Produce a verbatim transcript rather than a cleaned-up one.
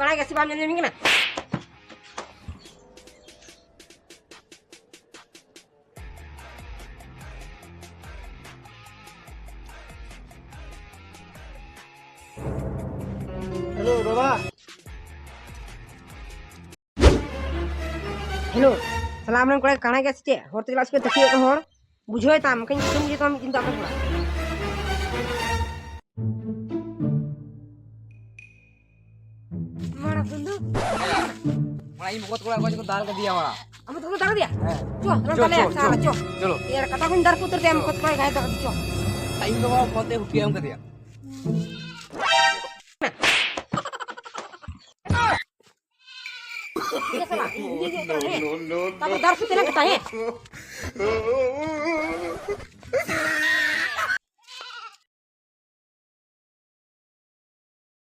ᱠᱟᱱᱟ ᱜᱮ ᱥᱮ ᱵᱟᱢ ᱧᱮᱞ ᱧᱟᱢᱤᱧ ᱠᱟᱱᱟ? ᱦᱮᱞᱳ ᱵᱟᱵᱟ᱾ ᱦᱮᱞᱳ, ᱥᱟᱞᱟ ᱟᱢᱨᱮᱱ ᱠᱚᱲᱟ ᱠᱟᱬᱟ ᱜᱮᱭᱟ ᱥᱮ ᱪᱮᱫ? ᱦᱚᱲ ᱛᱮ ᱪᱟᱞᱟᱜ ᱥᱮ ᱛᱟᱹᱠᱤᱡ ᱟᱠᱟᱱ ᱦᱚᱲ? ᱵᱩᱡᱷᱟᱹᱣ ᱛᱟᱢ, ᱠᱟᱹᱧ ᱠᱩᱴᱟᱹᱢ ᱡᱚᱛᱚ ᱢᱤᱫ ᱫᱤᱱ ᱫᱚ ᱟᱯᱮ ᱠᱚᱲᱟ᱾ ᱢᱟᱲᱟ ᱵᱚᱱᱫᱷᱩ᱾ ᱢᱟᱲᱟ ᱤᱧ ᱵᱚᱠᱚᱛ ᱠᱚᱲᱟ ᱚᱠᱚᱭ ᱪᱚᱠᱚ ᱫᱟᱞ ᱠᱟᱫᱮᱭᱟ ᱢᱟᱲᱟ᱾ ᱟᱢ ᱫᱚ ᱫᱟᱞ ᱠᱟᱫᱮᱭᱟ? ᱦᱮᱸ᱾ ᱪᱚ, ᱚᱱᱟ ᱪᱚ, ᱫᱟᱞᱮᱭᱟ, ᱪᱚ, ᱥᱟᱞᱟ, ᱪᱚ᱾ ᱪᱚ᱾ ᱪᱚᱞᱚ᱾ ᱮᱭᱟᱨ ᱠᱟᱴᱟ ᱠᱚᱧ ᱫᱟᱨ ᱠᱚ ᱩᱛᱟᱹᱨ ᱛᱟᱭᱟ, ᱪᱚ᱾ ᱵᱚᱠᱚᱛ ᱠᱚᱲᱟ ᱜᱟᱭ ᱫᱟᱠᱟ ᱪᱚ᱾ ᱤᱧ ᱫᱚ ᱵᱟᱵᱟ ᱵᱚᱠᱚᱛ ᱛᱮ ᱦᱩᱯᱤ ᱮᱢ ᱠᱟᱫᱮᱭᱟ᱾ ᱤᱭᱟᱹ ᱥᱟᱞᱟ, ᱤᱧ ᱤᱧ ᱤᱭᱟᱹ ᱠᱟᱱᱟ, ᱦᱮᱸ᱾ ᱛᱟᱯᱚᱨ ᱫᱟᱨ ᱠᱚ ᱛᱮᱱᱟᱜ ᱠᱟᱴᱟ, ᱦᱮᱸ᱾